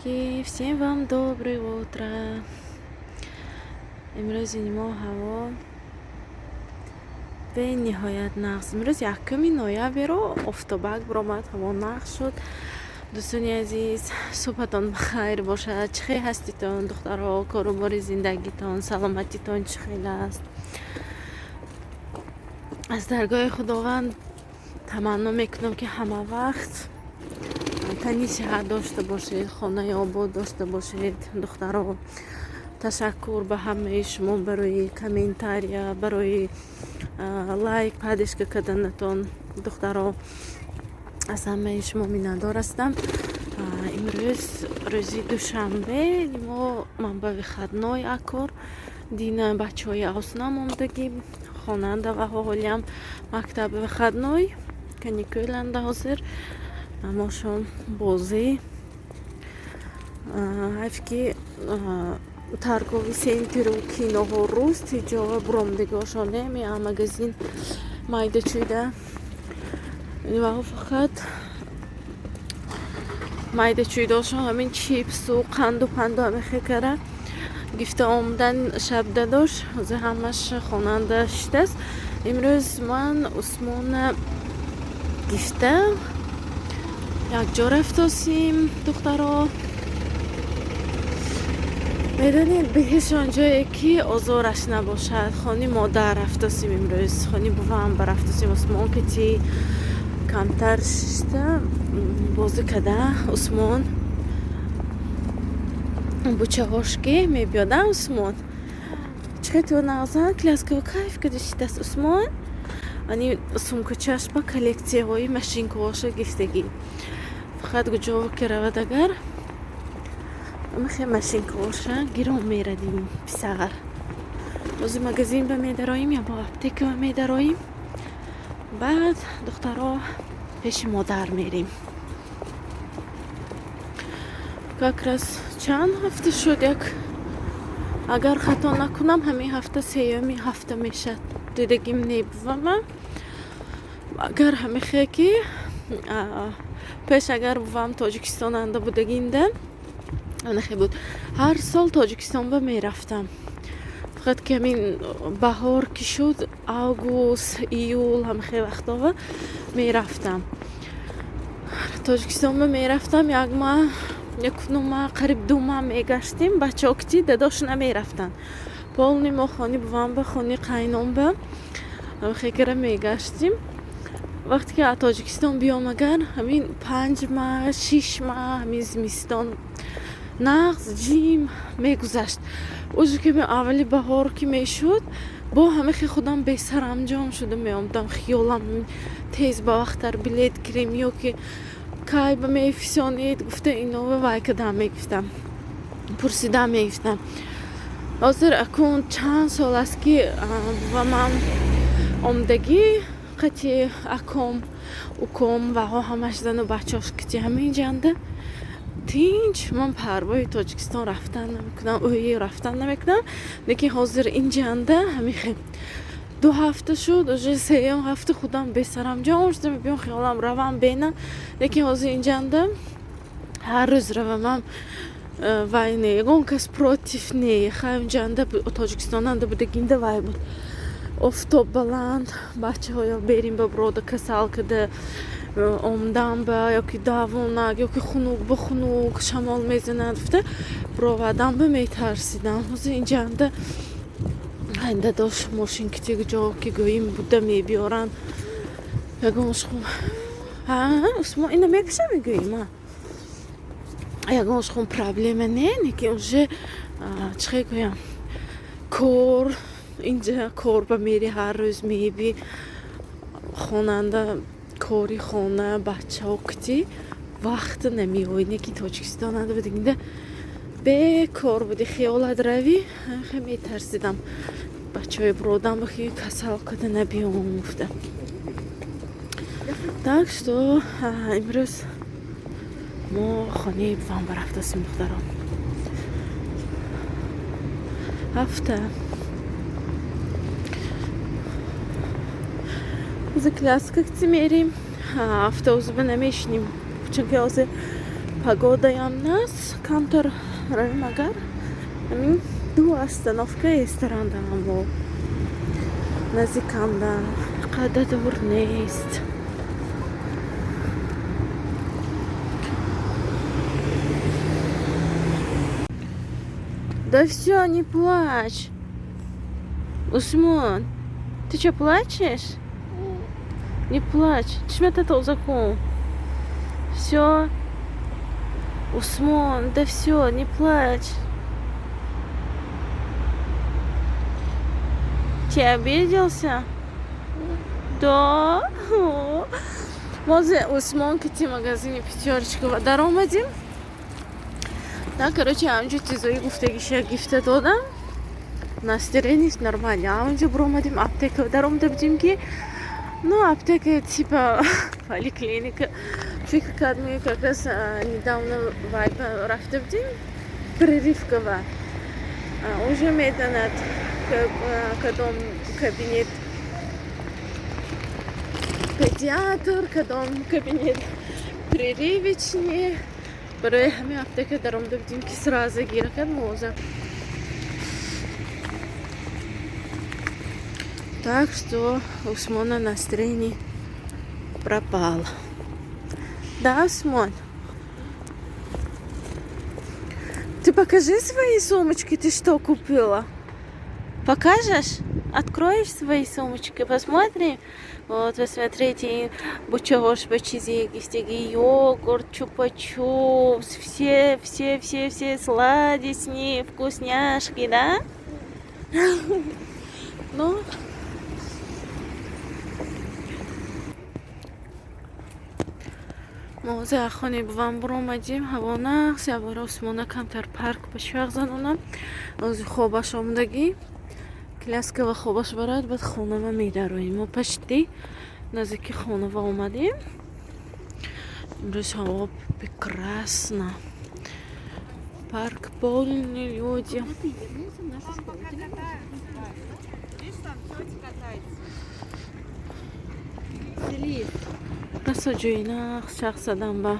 Девочки, всем вам доброе утро. Имрӯзи мо ҳаво бениҳоят нағз. Имрӯз 1 ноябро, офтобак баромад, ҳаво нағз шуд. Дӯстони азиз, субҳатон бахайр бошад. Чӣ хел ҳаститон, духтарҳо? Кору бори зиндагитон, саломатитон чӣ хел аст? Аз даргоҳи Худованд таманно мекунам, ки ҳама вақт тани сиҳат дошта бошед, хонаи обод дошта бошед. Духтаро, ташаккур ба ҳамаи шумо барои комментария, барои лайк, поддержка карданатон. Духтаро, аз ҳамаи шумо миннатдор ҳастам. Имрӯз рӯзи душанбе, мо ман ба выходной акор. Дина бачаҳои авснам омдагӣ хонанда ва ҳолиам мактаби выходной, каникуланда. Ҳозир мошон бозӣ. Ҳайф, ки торговый центру киноҳо рӯз тиҷова буромдагиҳошон не, магазин майда чӯйда ваҳо, фақат майда чӯйдошон, ҳамин чипсу қанду панду ҳамихе кара гифта омадан. Шаб дадош ҳозир ҳамаш хонанда шиштааст. Имрӯз ман Усмона гифта якҷо рафтосим. Духтаро, медонед, беҳиш он ҷое, ки озораш набошад. Хони модар рафтосим имрӯз, хони бувам рафтосим. Усмон кати камтар шишта бозӣ када. Усмон бучаҳош ки мебиёда. Усмон, чӣ ту нағзан коляскава кайф када шиштааст. Усмон ани сумкачаш ба коллексияҳои машинкаҳоша гифтагӣ. Фақат куҷо ки равад, агар мехе машинкаҳоша гирон мерадим. Писар, бози магазин ба медароим ё бо аптека ба медароим. Баъд, духтаро, пеши модар мерем. Как раз чанд ҳафта шуд, як, агар хато накунам, ҳамин ҳафта сеюми ҳафта мешад, дидагим небувама. Агар ҳамихе ки пеш агар бувам Тоҷикистон анда будагинда анахе буд, ҳар сол Тоҷикистон ба мерафтам. Фақат ки ҳамин баҳор ки шуд, август, июл, ҳамихе вақтова мерафтам Тоҷикистон ба мерафтам. Як маҳ, якну маҳ, қариб 2 маҳ мегаштем. Бачаҳо кити дадош намерафтанд, полный мо хони бувам ба, хони қайном ба ҳамихе мегаштем. Вақте ки аз Тоҷикистон биём, агар ҳамин 5 маҳ, 6 маҳ, ҳамин зимистон нағз ҷим мегузашт. Уже ки аввали баҳор ки мешуд, бо ҳамихе худам бесаранҷом шуда меомадам. Хиёлам тез ба вақттар билет гирем ё ки кай ба мефисонед гуфта, инова вай кадам мегуфтам, пурсидам мегуфтам. Ҳозир акун чанд сол аст, ки бувамам омдагӣ қати аком, уком ваҳо, ҳамаш зану бачаош кити ҳамин ҷанда тинч. Ман парвои Тоҷикистон рафтан намекунам, ӯи рафтан намекунам. Лекин ҳозир инҷанда ҳамихе 2 ҳафта шуд, уже сеюм ҳафта худам бесарамҷон шуда мебиём. Хиёлам равам бенам, лекин ҳозир инҷанда ҳар рӯз равамам, вай не, ягон кас против не. Хай, унҷанда Тоҷикистонанда будагинда вай буд, офтоб баланд, бачаҳоё берим ба брода касал када омдан ба, ёки давонак, ёки хунук ба хунук шамол мезанад гуфта, бировардан ба метарсидам. Ҳозир инҷанда дадош мошин кити ҷо ки гӯим буда мебиёранд. Ягонш Усмон ина мекаша мегӯим, ягонш хун проблема не. Лекин уже чӣ хел гӯям, кор инҷа, кор ба мери, ҳар рӯз меби хонанда, кори хона, бачаҳо кити вақт намеоӣ. Не ки Тоҷикистон анда будагинда бекор буди, хиёлат равӣ. Хе метарсидам бачаҳои бродам ки касал када набиём гуфта. Так что имрӯз мо хонаи бувам рафтасем. Духтарон, ҳафта ҳозир коляска кити мерем, автобусба намешинем, чунки ҳозир Погодаям нас камтар равим, агар ҳамин ду остановка эстарандамо наздиканда, қада дур нест. Да всё, не плачь. Усмон, ты что, плачешь? Не плачь. Чишмата тоза кун. Всё. Усмон, да всё, не плачь. Ты обиделся? Да. Мозе Усмон кити магазини Пятёрочка даромадим. Да, короче, ҳамҷо чизои гуфтагиша гифта додам. Настроение нормально. Ҳамҷо буромадим, аптека даромада будим, ки ну, аптека типа поликлиника. Фикр кардем, как раз недавно вайба рафта будим. Прививкава. Уже медонад, кадом кабинет педиатр, кадом кабинет прививочный. Барои ҳамин аптека даромада будем, ки сразу гира кард моза. Так что Усмона настроение пропало. Да, Усмон? Ты покажи свои сумочки, ты что купила? Покажешь? Откроешь свои сумочки, посмотрим. Вот, вы смотрите, бучагош, бачизи, гистеги, йогурт, чупа-чупс, все, все, все, все сладости, вкусняшки, да? Ну, мо хони бувам буромадим, ҳаво нағз, ябора Усмона камтар парк ба чарх занонам. Ози хобаш омадагӣ, коляскава хобаш барад, баъд хонава медароем. Мо почти наздики хонава омадем. Имрӯз ҳаво прекрасно, парк полный люди. Расо ҷои нағз чарх задан ба.